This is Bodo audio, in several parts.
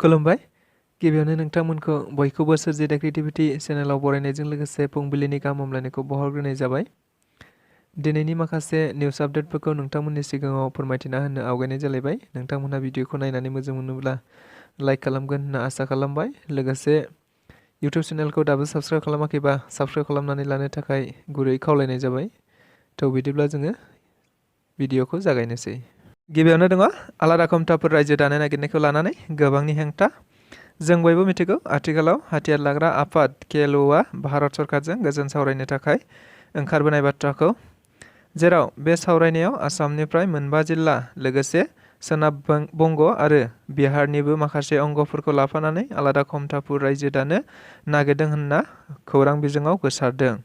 खुलुमबाय गिबियावनो नोंथांमोनखौ बयखौबो सोरजिदा क्रिएटिभिटी चेनेलाव बरायनायजों लोगोसे फुंबिलिनि गाहाम हामलायनायखौ बावहरग्रोनाय जाबाय। दिनैनि माखासे निउस आपडेटफोरखौ नोंथांमोननि सिगाङाव फोरमायथिना होनो आवगायनाय जालायबाय। नोंथांमोनहा भिडिअखौ नायनानै मोजां मोनोब्ला लाइक खालामगोन होनना आसा खालामबाय। लोगोसे इउटिउब चेनेलखौ दाबो साबस्क्राइब खालामाखैबा साबस्क्राइब खालामनानै लानो थाखाय गुरै खावलायनाय जाबाय। थ' बिदिब्ला जोङो भिडिअखौ जागायनोसै। गिबियावनो दङ आलादा कमतापुर रायजो दानो नागिरनायखौ लानानै गोबांनि हेंथा। जों बयबो मिथिगौ आथिखालाव हाथियार लाग्रा आफाद KLOआ भारत सरकारजों गोजोन सावरायनो थाखाय ओंखारबोनाय बाथ्राखौ, जेराव बे सावरायनायाव आसामनिफ्राय 9 जिल्ला लोगोसे सोनाब बंग आरो बिहारनिबो माखासे अंगफोरखौ लाफानानै आलादा कमतापुर रायजो दानो नागिरदों होनना खौरां बिजोङाव गोसारदों।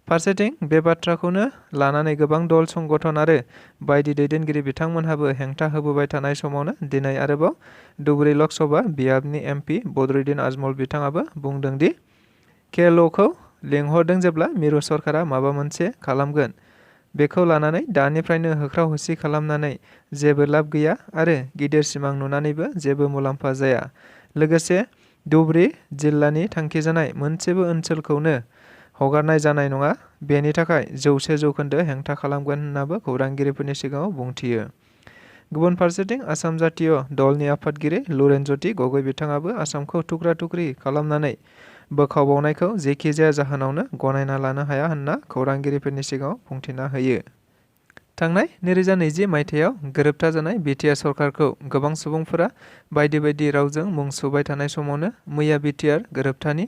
फारसेथिं बे बाथ्राखौनो लानानै गोबां दल संगठन आरो बायदि दैदेनगिरि बिथांमोनहाबो हेंथा होबोबाय थानाय समावनो दिनै आरोबाव धुबुरी लकसभा बियाबनि MP बदरुद्दीन आजमल बिथाङाबो बुंदों दि KLOखौ लिंहरदों जेब्ला मिरु सरकारा माबा मोनसे खालामगोन बेखौ लानानै दानिफ्रायनो होख्राव होसि खालामनानै जेबो लाब गैया आरो गिदिर सिमां नुनानैबो जेबो मुलाम्फा जाया। लोगोसे धुबुरी जिल्लानि थांखिजानाय मोनसेबो ओनसोलखौनो हगारनाय जानाय नङा, बेनि थाखाय 100% हेंथा खालामगोन होननाबो खौरांगिरिफोरनि सिगाङाव बुंथियो। गुबुन फारसेथिं आसाम जातीय दलनि आफादगिरि लुरेनज्योति गगৈ बिथाङाबो आसामखौ थुख्रा थुख्रि खालामनानै बोखावबावनायखौ जेखि जाया जाहोनावनो गनायना लानो हाया होनना खौरांगिरिफोरनि सिगाङाव बुंथिना होयो। थांनाय 2020 मायथाइयाव गोरोबथा जानाय BTR सरकारखौ गोबां सुबुंफोरा बायदि बायदि रावजों मुं सुबाय थानाय समावनो मैया BTR गोरोबथानि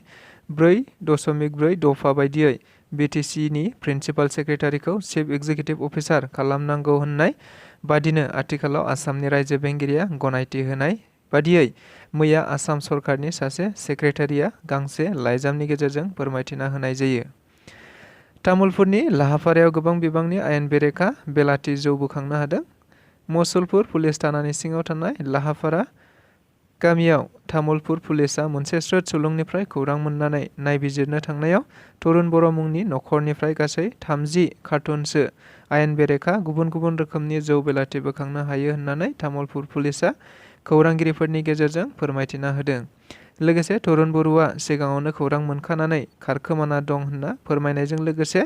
4.4 दफा बायदियै BTCनि प्रिन्सिपाल सेक्रेटारिखौ चिफ एक्जिकिउटिभ अफिसार खालामनांगौ होननाय बादिनो आथिखालाव आसामनि रायजो बेंगिरिया गनायथि होनाय बादियै मैया आसाम सरकारनि सासे सेक्रेटारिया गांसे लाइजामनि गेजेरजों फोरमायथिना होनाय जायो। तामुलपुरनि लाहाफारायाव गोबां बिबांनि आयेन बेरेखा बेलाथि जौ बोखांनो हादों। मसुलपुर पुलिस थानानि सिङाव थानाय लाहाफारा गामियाव तामुलपुर पुलिसआ मोनसे स्रोद सुलुंनिफ्राय खौरां मोननानै नायबिजिरनो थांनायाव तरुन बर' मुंनि नखरनिफ्राय गासै 30 कार्टुनसो आयेन बेरेखा गुबुन गुबुन रोखोमनि जौ बेलाथि बोखांनो हायो होननानै तामुलपुर पुलिसआ खौरांगिरिफोरनि गेजेरजों फोरमायथिना होदों। लोगोसे तरुन बर'आ सिगाङावनो खौरां मोनखानानै खारखोमाना दं होनना फोरमायनायजों लोगोसे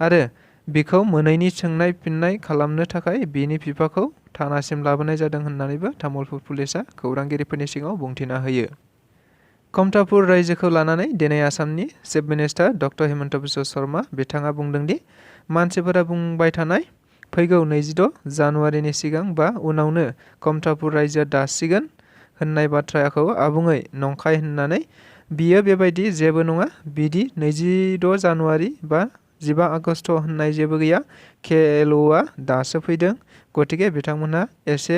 आरो बिखौ मोनैनि सोंनाय फिननाय खालामनो थाखाय बिनि बिफाखौ थानासिम लाबोनाय जादों होननानैबो तामुलपुर पुलिसआ खौरांगिरिफोरनि सिगाङाव बुंथिना होयो। कमतापुर रायजोखौ लानानै दिनै आसामनि chief minister doctor Himanta Biswa Sharma बिथाङा बुंदों दि मानसिफोरा बुंबाय थानाय फैगौ 26 जानुवारिनि सिगां बा उनावनो कमतापुर रायजोआ दासिगोन होननाय बाथ्राखौ आबुङै नंखाय होननानै बियो बेबायदि जेबो नङा, बिदि 26 जानुवारि बा 15 आगस्ट होननाय जेबो गैया। KLOआ दासो फैदों, गतिके बिथांमोनहा एसे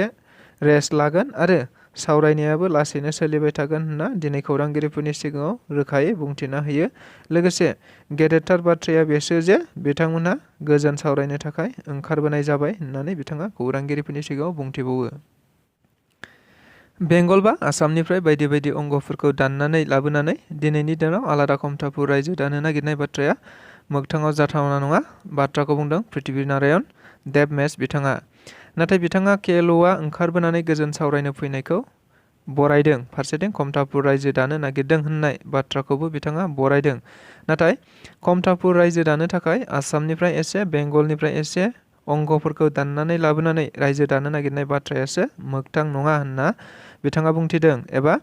रेस्ट लागोन आरो सावरायनायाबो लासैनो सोलिबाय थागोन होनना दिनै खौरांगिरिफोरनि सिगाङाव रोखायै बुंथिना होयो। लोगोसे गेदेरथार बाथ्राया बेसो जे बिथांमोनहा गोजोन सावरायनो थाखाय ओंखारबोनाय जाबाय होननानै बिथाङा खौरांगिरिफोरनि सिगाङाव बुंथिबावो। बेंगल बा आसामनिफ्राय बायदि बायदि अंगफोरखौ दाननानै लाबोनानै दिनैनि दिनाव आलादा कमतापुर रायजो दानो नागिरनाय बाथ्राया मोगथाङाव जाथावना नङा बाथ्राखौ बुंदों पृथ्वीनारायण देबमेश बिथाङा। नाथाय बिथाङा KLOआ ओंखारबोनानै गोजोन सावरायनो फैनायखौ बरायदों। फारसेथिं कमतापुर रायजो दानो नागिरदों होननाय बाथ्राखौबो बिथाङा बरायदों। नाथाय कमतापुर रायजो दानो थाखाय आसामनिफ्राय एसे बेंगलनिफ्राय एसे अंगफोरखौ दाननानै लाबोनानै रायजो दानो नागिरनाय बाथ्रायासो मोगथां नङा होनना बिथाङा बुंथिदों, एबा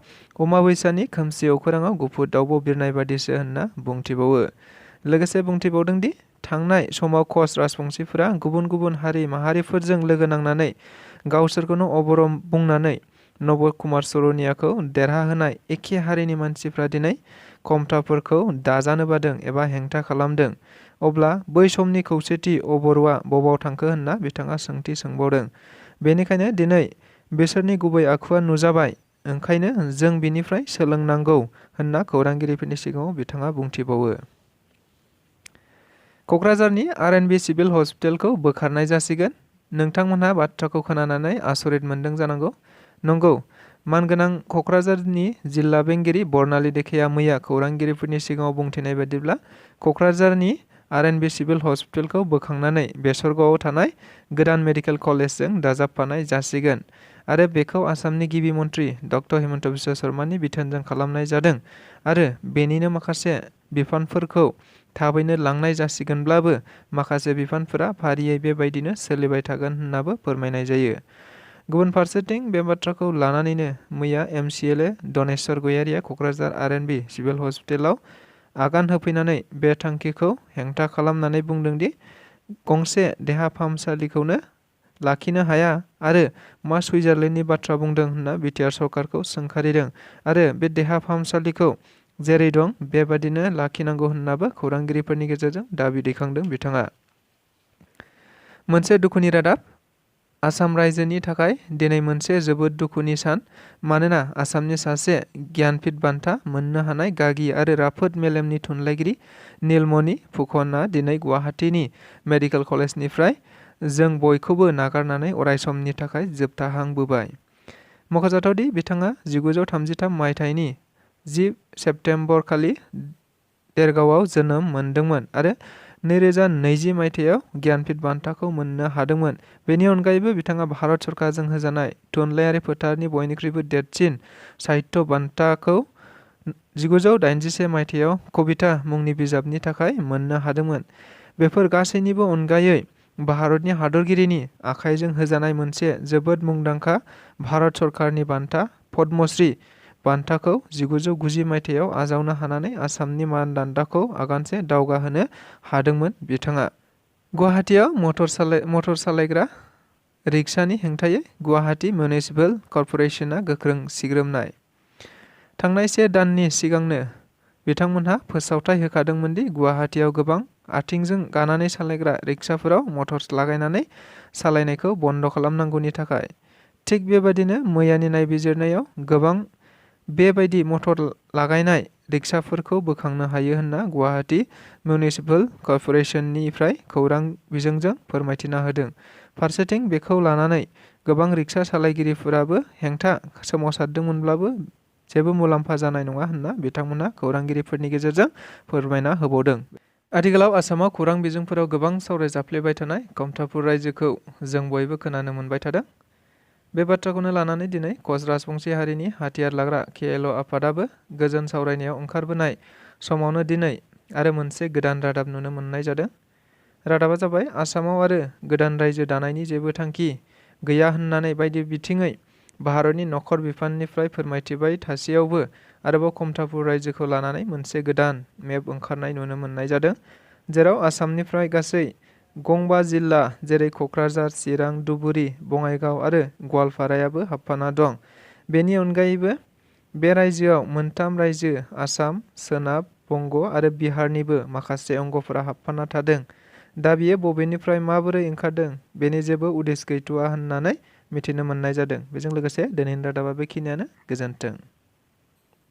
अमाबैसानि खोमसि अखोराङाव गुफुर दाउब' बिरनाय बादिसो होनना बुंथिबावो। लोगोसे बुंथिबावदों दि थांनाय समाव कच राजबंशिफोरा गुबुन गुबुन हारि माहारिफोरजों लोगो नांनानै गावसोरखौनो अबर' बुंनानै नब कुमार सल'नियाखौ देरहाहोनाय एखे हारिनि मानसिफ्रा दिनै कमतापुरखौ दाजानो बादों एबा हेंथा खालामदों। अब्ला बै समनि खौसेथि अबर'आ बबाव थांखो होनना बिथाङा सोंथि सोंबावदों। बेनिखायनो दिनै बिसोरनि गुबै आखुआ नुजाबाय, ओंखायनो जों बिनिफ्राय सोलोंनांगौ होनना खौरांगिरिफोरनि सिगाङाव बिथाङा बुंथिबावो। क'क्राझारनि RNB सिभिल हस्पिटालखौ बोखारनाय जासिगोन। नोंथांमोनहा बाथ्राखौ खोनानानै आसरित मोनदों जानांगौ। नंगौ, मानगोनां क'क्राझारनि जिल्ला बेंगिरि बर्नाली देखिया मैया खौरांगिरिफोरनि सिगाङाव बुंथिनाय बायदिब्ला क'क्राझारनि RNB सिभिल हस्पिटालखौ बोखांनानै बेसरगावआव थानाय गोदान मेडिकेल कलेजजों दाजाबफानाय जासिगोन आरो बेखौ आसामनि गिबि मन्थ्रि डक्टर हिमन्त बिश्व शर्मानि बिथोनजों खालामनाय जादों आरो बेनिनो माखासे बिफानफोरखौ थाबैनो लांनाय जासिगोनब्लाबो माखासे बिफानफोरा फारियै बेबायदिनो सोलिबाय थागोन होननाबो फोरमायनाय जायो। गुबुन फारसेथिं बे बाथ्राखौ लानानैनो मैया MCLA दनेश्वर गयारिया क'क्राझार RNB सिभिल हस्पिटालाव आगान होफैनानै बे थांखिखौ हेंथा खालामनानै बुंदोंदि गंसे देहा फाहामसालिखौनो लाखिनो हाया आरो मा सुइजारलेण्डनि बाथ्रा बुंदों होनना बिटिआर सरकारखौ सोंखारिदों आरो बे देहा फाहामसालिखौ जेरै दं बेबादिनो लाखिनांगौ होननाबो खौरांगिरिफोरनि गेजेरजों दाबि दैखांदों बिथाङा। मोनसे दुखुनि रादाब, आसाम रायजोनि थाखाय दिनै मोनसे जोबोद दुखुनि सान, मानोना आसामनि सासे गियानपीठ बान्था मोननो हानाय गागि आरो राफोद मेलेमनि थुनलाइगिरि नीलमणि फुकनआ दिनै गुवाहाटीनि मेडिकेल कलेजनिफ्राय जों बयखौबो नागारनानै अरायसमनि थाखाय जोबथाहांबोबाय। मख'जाथावदि बिथाङा 1933 मायथाइनि 10 सेप्तेम्बर खालि देरगावआव जोनोम मोनदोंमोन आरो 2020 मायथाइयाव गियानपीठ बान्थाखौ मोननो हादोंमोन। बेनि अनगायैबो बिथाङा भारत सरकारजों होजानाय थुनलाइयारि फोथारनि बयनिख्रुइबो देरसिन साहित्य बान्थाखौ 1981 मायथाइयाव कविता मुंनि बिजाबनि थाखाय मोननो हादोंमोन। बेफोर गासैनिबो अनगायै भारतनि हादरगिरिनि आखाइजों होजानाय मोनसे जोबोद मुंदांखा भारत सरकारनि बान्था पद्मश्री बान्थाखौ 1990 मायथाइयाव आजावनो हानानै आसामनि मानदान्दाखौ आगानसे दावगाहोनो हादोंमोन बिथाङा। गुवाहाटीआव मटर सालायग्रा रिक्सानि हेंथायै गुवाहाटी मिउनिसिपल कर्परेसनआ गोख्रों सिग्रोमनाय। थांनाय 1 दाननि सिगांनो बिथांमोनहा फोसावथाय होखादोंमोन दि गुवाहाटीआव गोबां आथिंजों गानानै सालायग्रा रिक्साफोराव मटर लागायनानै सालायनायखौ बन्द खालामनांगौनि थाखाय। थिग बेबादिनो मैयानि नायबिजिरनायाव गोबां बेबायदि मटर लागायनाय रिक्साफोरखौ बोखांनो हायो होनना गुवाहाटी मिउनिसिपल कर्परेसननिफ्राय खौरां बिजोंजों फोरमायथिना होदों। फारसेथिं बेखौ लानानै गोबां रिक्सा सालायगिरिफोराबो हेंथा सोमावसारदोंमोनब्लाबो जेबो मुलाम्फा जानाय नङा होनना बिथांमोनहा खौरांगिरिफोरनि गेजेरजों फोरमायना होबावदों। आथिखालाव आसामाव खौरां बिजोंफोराव गोबां सावरायजाफ्लेबाय थानाय कामतापुर रायजोखौ जों बयबो खोनानो मोनबाय थादों। बे बाथ्राखौनो लानानै दिनै कच राजबंशी हारिनि हाथियार लाग्रा KLO आफादाबो गोजोन सावरायनायाव ओंखारबोनाय समावनो दिनै आरो मोनसे गोदान रादाब नुनो मोननाय जादों। रादाबा जाबाय आसामाव आरो गोदान रायजो दानायनि जेबो थांखि गैया होननानै बायदि बिथिङै भारतनि नखर बिफाननिफ्राय फोरमायथिबाय थासेयावबो आरोबाव कामतापुर रायजोखौ लानानै मोनसे गोदान मेप ओंखारनाय नुनो मोननाय जादों, जेराव आसामनिफ्राय गासै गंबा जिल्ला जेरै क'क्राझार, चिरां, धुबुरी, बङाइगाव आरो गवालपारायाबो हाबफाना दं। बेनि अनगायैबो बे रायजोआव मोनथाम रायजो आसाम, सोनाब बंग आरो बिहारनिबो माखासे अंगफोरा हाबफाना थादों। दा बियो बबेनिफ्राय माबोरै ओंखारदों बेनि जेबो उदिस गैथ'आ होननानै मिथिनो मोननाय जादों। बेजों लोगोसे दिनैनि रादाबा बेखिनियानो। गोजोन्थों।